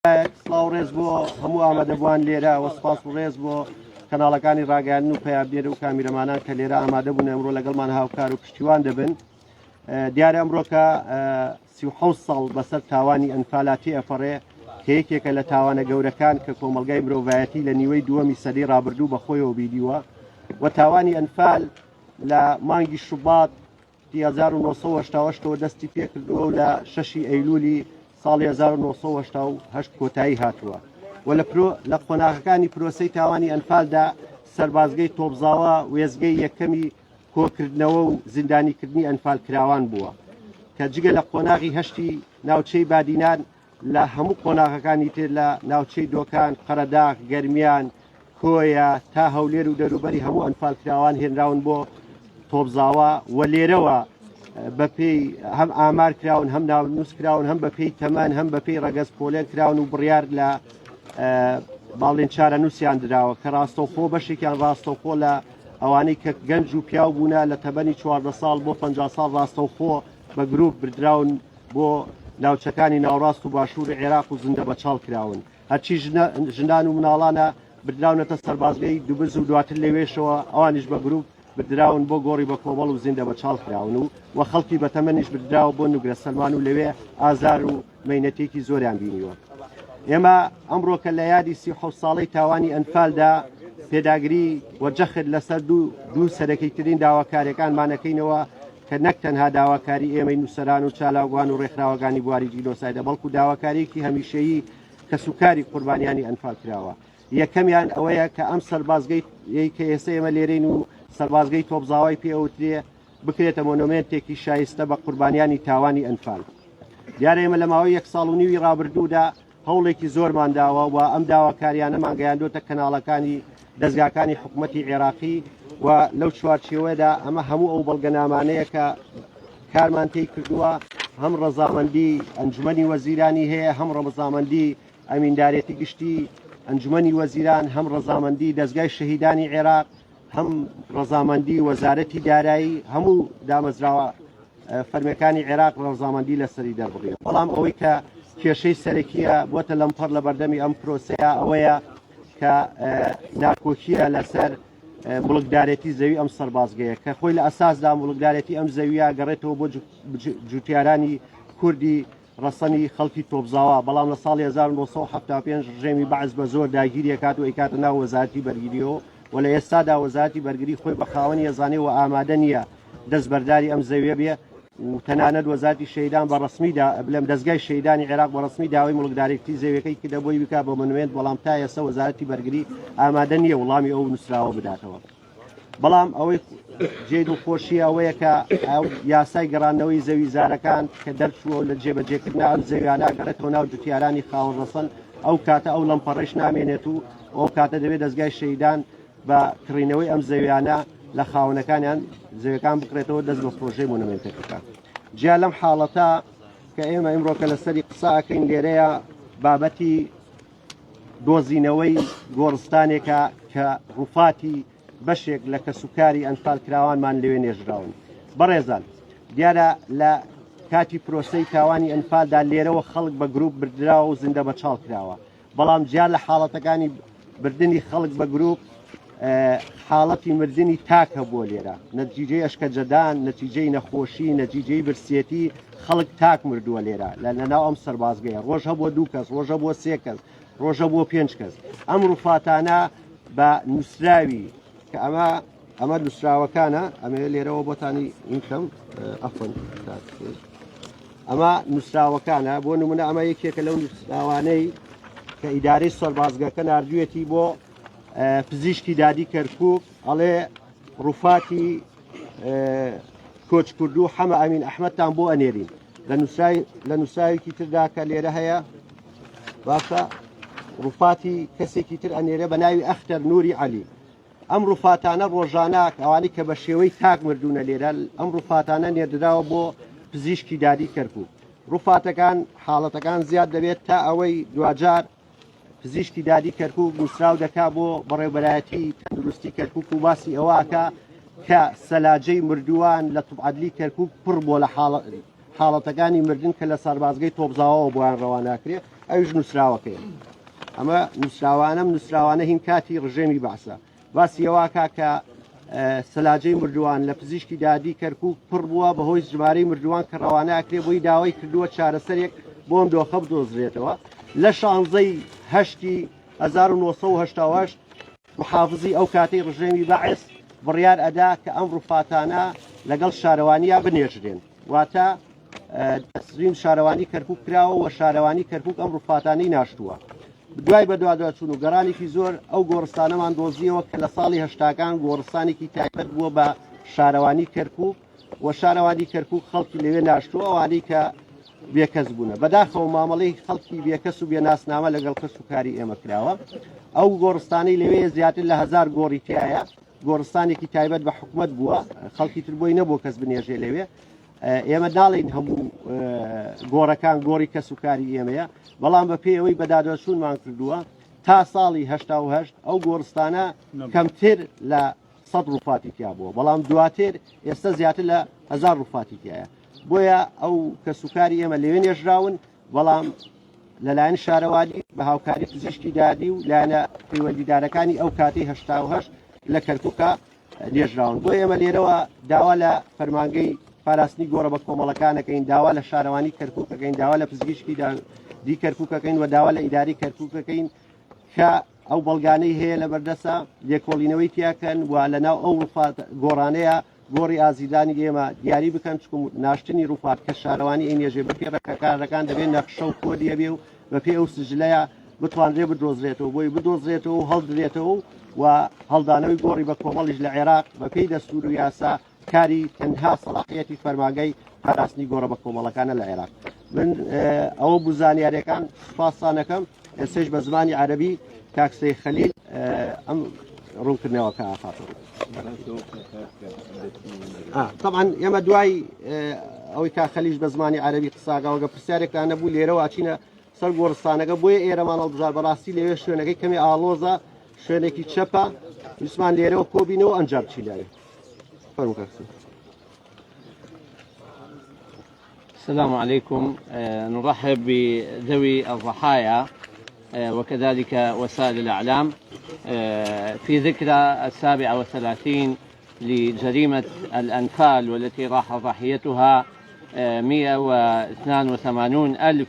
سڵاو ڕێز بۆ هەموو ئامادەبووان لێرە وە سپاس و ڕێز بۆ کەناڵەکانی ڕاگەیاندن و پەیامنێر و کامیرەمانان کە لێرە ئامادە بوون ئەمڕۆ لەگەڵمان هاوکار و پشتیوان دەبن دیارە ئەمڕۆکە 37 ساڵ بەسەر تاوانی ئەنفالاتی ئەپەڕێ کە یەکێکە لە تاوانە گەورەکان کە کۆمەلگای مرۆڤایەتی لە نیوەی دووەمی سەدەی ڕابردوو بەخۆیەوە بینیوە و تاوانی ئەنفال لە مانگی شوبات ی 1988 ەوە دەستی پێکردووە و لە شەشی ئەیلولی ساڵی 1988 کۆتایی هاتووە و لە پرۆ لە قۆناغەکانی پرۆسەی تاوانی ئەنفالدا سەربازگەی تۆپزاوە وێزگەی یەکەمی کۆکردنەوە و زیندانیکردنی ئەنفالکراوان بووە کە جگە لە قۆناغی هەشتی ناوچەی بادینان لە هەموو قۆناغەکانی تر لە ناوچەی دۆکان، قەرەداغ، گەرمیان، کۆیە تا هەولێر و دەروبەری هەموو ئەنفالکراوان هێنراون بۆ تۆپزاوا و لێرەوە بەپێی هەم ئامار کراون هەم ناونووس کراون هەم بەپێی تەمەن هەم بەپێی ڕەگەز پۆلێن کراون و بڕیار لە باڵێن چارەنووسیان دراوە کە ڕاستەوخۆ بەشێکیان ڕاستەوخۆ لە ئەوانەی کە گەنج و پیاو بوونە لە تەمەنی 14 ساڵ بۆ 50 ساڵ ڕاستەوخۆ بە گروپ بردراون بۆ ناوچەکانی ناوڕاست و باشووری عێراق و زیندە بەچاڵ کراون. هەرچی ژنان و مناڵانە بردراونەتە سەربازگەی دوبز و دواتر لەوێشەوە ئەوانیش بە گروپ بردراون بۆ گۆڕی بە کۆمەڵ و زیندە بەچاڵ کراون و و خەڵکی بەتەمەنیش بردراوە بۆ نوگرە سەلمان و لەوێ ئازار و مەینەتێکی زۆریان بینیوە. ئێمە ئەمڕۆ کە لە یادی 37 ساڵەی تاوانی ئەنفالدا پێداگری و جەخت لەسەر دوو دوو سەرەکیترین داواکاریەکانمانەکەینەوە کە نەک تەنها داواکاری ئێمەی نووسەران و چالاکوان و ڕێکخراوەکانی بواری جینۆسایدە بەڵکو داواکاریەکی هەمیشەیی کەسوکاری قوربانیانی ئەنفال کراوە یەکەمیان ئەوەیە کە ئەم سەربازگەی کە ئێستا ئێمە لێرەین و سەربازگەی تۆپزاوای پێوترێ بکرێتە مۆنۆمێنتێکی شایستە بە قوربانیانی تاوانی ئەنفال دیارە ئێمە لە ماوەی یەک ساڵ و نیوی ڕابردوودا هەوڵێکی زۆرمان داوە و ئەم داواکاریانەمان گەیاندۆتە کەناڵەکانی دەزگاکانی حکومەتی عێراقی و لەو چوارچێوەدا ئەمە هەموو ئەو بەڵگەنامانەیە کە کارمان تێی کردووە هەم ڕەزامەندی ئەنجومەنی وەزیرانی هەیە هەم ڕەزامەندی ئەمیندارێتی گشتی ئەنجومەنی وەزیران هەم ڕەزامەندی دەزگای شەهیدانی عێراق هەم ڕەزامەندی وەزارەتی دارایی هەموو دامەزراوە فەرمیەکانی عێراق ڕەزامەندی لەسەری دەربڕیوە بەڵام ئەوەی کە کێشەی سەرەکیە بۆتە لەمپەڕ لە بەردەمی ئەم پرۆسەیە ئەوەیە کە ناکۆکیە لەسەر موڵکدارێتی زەوی ئەم سەربازگەیە کە خۆی لە ئەساسدا موڵکدارێتی ئەم زەویە گەڕێتەوە بۆ جوتیارانی کوردی ڕەسەنی خەڵکی تۆپزاوا، بەڵام لە ساڵی 1975 ڕژێمی بەعس بە زۆر داگیری ئەکات و ئەیکاتە ناو وەزارەتی بەرگریەوە و لە ئێستادا وەزارەتی بەرگری خۆی بە خاوەنی ئەزانێ و ئامادە نییە دەستبەرداری ئەم زەویە بێ و تەنانەت وەزارەتی شەهیدان بە ڕەسمی دا بلێم دەزگای شەهیدانی عێراق بە ڕەسمی داوای موڵکدارێتی زەویەکەی کردە بۆی بکا بە مۆنومێنت بەڵام تا ئێستا وەزارەتی بەرگری ئامادە نییە وڵامی ئەو نووسراوە بداتەوە. بەڵام ئەوەی جێی دڵخۆشی ئەوەیە کە ئەو یاسای گەڕاندنەوەی زەوی زارەکان کە دەرچووە و لە جێبەجێکردنا ئەم زەویانە گەڕێتەوە ناو جوتیارانی خاوەن ڕەسەن ئەو کاتە ئەو لەمپەڕەیش نامێنێت و ئەو کاتە دەبێت دەزگای شەهیدان بە کڕینەوەی ئەم زەویانە لە خاوەنەکانیان زەویەکان بکڕێتەوە دەست بە پرۆژەی مۆنۆمێنتەکە بکات جیا لەم حاڵەتە کە ئێمە ئیمڕۆکە لەسەری قسە ئەکەین لێرەیە بابەتی دۆزینەوەی گۆڕستانێکە کە ڕوفاتی بەشێک لە کەسوکاری ئەنفالکراوانمان لەوێ نێژراون. بەڕێزان دیارە لە کاتی پرۆسەی تاوانی ئەنفالدا لێرەوە خەڵک بە گروپ بردراوە و زیندە بەچاڵ کراوە، بەڵام جیا لە حاڵەتەکانی بردنی خەڵک بە گروپ حاڵەتی مردنی تاک هەبووە لێرە نەتیجەی ئەشکەنجەدان نەتیجەی نەخۆشی نەتیجەی برسێتی خەڵک تاک مردووە لێرە لە لەناو ئەم سەربازگەیە ڕۆژ هەبووە دوو کەس ڕۆژ هەبووە سێ کەس ڕۆژ هەبووە پێنج کەس ئەم ڕوفاتانە بە نووسراوی کە ئەمە ئەمە نووسراوەکانە ئەمە لێرەوە بۆتانی ئینکەم ئەفن ئەمە نووسراوەکانە بۆ نمونە ئەمە یەکێکە لەو نووسراوانەی کە ئیدارەی سەربازگەکە نردوێتی بۆ پزیشکی دادی کەرکک ئەڵێ ڕوفاتی کۆچکردوو حەمە ئەمین ئەحمەدتان بۆ ئەنێرین لە نووسای لە نووسراوێکی تردا کە لێرە هەیە باشە ڕوفاتی کەسێکی تر ئەنێرێ بە ناوی ئەختەر نوری عەلی ئەم ڕوفاتانە ڕۆژانە ئەوانەی کە بە شێوەی تاک مردوونە لێرە ئەم ڕوفاتانە نێردراوە بۆ پزیشکی دادی کەرکک ڕوفاتەکان حاڵەتەکان زیاد دەبێت تا ئەوەی دواجار پزیشکی دادی کەرکک نووسراو دەکا بۆ بەڕێوبەرایەتی تەندروستی کەرکک و باسی ئەوە ئەکا کە سەلاجەی مردووان لە طب عدلی کەرکک پڕ بووە لە حاڵ. حاڵەتەکانی مردن کە لە سەربازگەی تۆپزاوەوە بۆیان ڕەواناکرێ ئەویش نووسراوەکەیە. ئەمە نووسراوانەم نووسراوانە هین کاتی ڕژێمی بەعسە باسی ئەوەکا کە سەلاجەی مردووان لە پزیشکی دادی کەرکک پڕ بووە بەهۆی ژمارەی مردووان کە ڕەوانە ئەکرێ بۆی داوای کردووە چارەسەرێک بۆم دۆخە بدۆزرێتەوە لە شانزەی هەشتی 1970 محافزی ئەو کاتەی ڕژێمی بەعس بڕیار ئەدا کە ئەم ڕوفاتانە لەگەڵ شارەوانیا بنێژرێن واتە تەسلیم شارەوانی کەرکک کراوە و شارەوانی کەرکک ئەم ڕوفاتانەی ناشتووە دوای بەدواداچوون و گەڕانێکی زۆر ئەو گۆڕستانەمان دۆزیەوە کە لە ساڵی هەشتاکان گۆڕستانێکی تایبەت بووە بە شارەوانی کەرکک و شارەوانی کەرکک خەڵکی لەوێ ناشتووە ئەوانەی کە بێکەس بوونە بەداخەوە مامەڵەی خەڵکی بێکەس و بێناسنامە لەگەڵ کەس و کاری ئێمە کراوە ئەو گۆڕستانەی لەوێ زیاتر لە هزار گۆڕی تایە گۆڕستانێکی تایبەت بە حکومت بووە خەڵکی تر بۆی نەبوو کەس بنێژێ لەوێ ئێمە ناڵین هەموو گۆڕەکان گۆڕی کەس و کاری ئێمەیە بەڵام بە پێی ئەوەی بەدادوەچوونمان کردووە تا ساڵی 1970 ئەو گۆڕستانە کەمتر لە سەد ڕوفاتی تیا بووە بەڵام دواتر ئێستا زیاتر لە هزار ڕوفاتی تایە بۆیە ئەو کەسوکاری ئێمە لەوێ نێژراون بەڵام لەلایەن شارەوانی بە هاوکاری پزیشکی دادی و لایەنە پەیوەندیدارەکانی ئەو کاتی 1970 لە کەرکووکە نێژراون بۆ ئێمە لێرەوە داوا لە فەرمانگەی پاراستنی گۆڕە بە کۆمەڵەکانەکەین داوا لە شارەوانی کەرکووکەکەین داوا لە پزیشکی دی کەرکووکەکەین و داوا لە ئیداری کەرکووکەکەین کە ئەو بەڵگانەی هەیە لە بەردەسە لێکۆڵینەوەی تیاکەن و لەناو ئەو ڕوفات گۆڕانەیە گۆڕی ئازیزانی ئێمە دیاری بکەن چکم ناشتنی ڕوفات کە شارەوانی ئەینێژێ بەپێ ڕێکارەکان دەبێت نەخشە و کۆدی هەبێ و بەپێ ئەو سجلەیە بتوانرێ بدۆزرێتەوە بۆی بدۆزرێتەوە و هەڵدرێتەوە و هەڵدانەوەی گۆڕی بە کۆمەڵیش لە عێراق بەپێی دەستور و یاسا کاری تەنها سەڵاحیەتی فەرمانگەی پاراستنی گۆڕە بە کۆمەڵەکانە لە عێراق من ئەوە بوو زانیاریەکان سوپاستانەکەم ئێستش بە زمانی عەربی کاک سەی خەلیل ئەم ڕوونکردنەوەکە ئاخاتەوە طبعا ئێمە دوای ئەوەی کا خەلیش بە زمانی عەربی قساگەوەگە پرسیارێکتان نەبوو لێرەوە ئەچینە سەر گۆڕستانەکە بۆیە ئێرەمان هەڵبژار بەڕاستی لەوێ شوێنەکەی کەمی ئاڵۆزە شوێنێکی چەپە ویستمان لێرەوە کۆبینەوە ئەنجام چی لای فەرموو کاک سەید. السلام عليكم نرحب بذوي الضحايا وكذلك وسائل الأعلام في ذكرى 37 لجريمة الأنفال والتي راح ضحيتها 182 ألف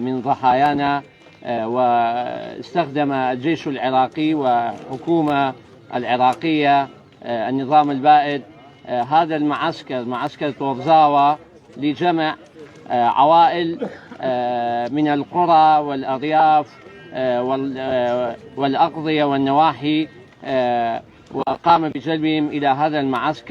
من ضحايانا واستخدم الجيش العراقي وحكومة العراقية النظام البائد هذا المعسكر معسكر طوبزاوة لجمع عوائل من القرى والأرياف والأقضية والنواحي وقام بجلبهم إلى هذا المعسكر.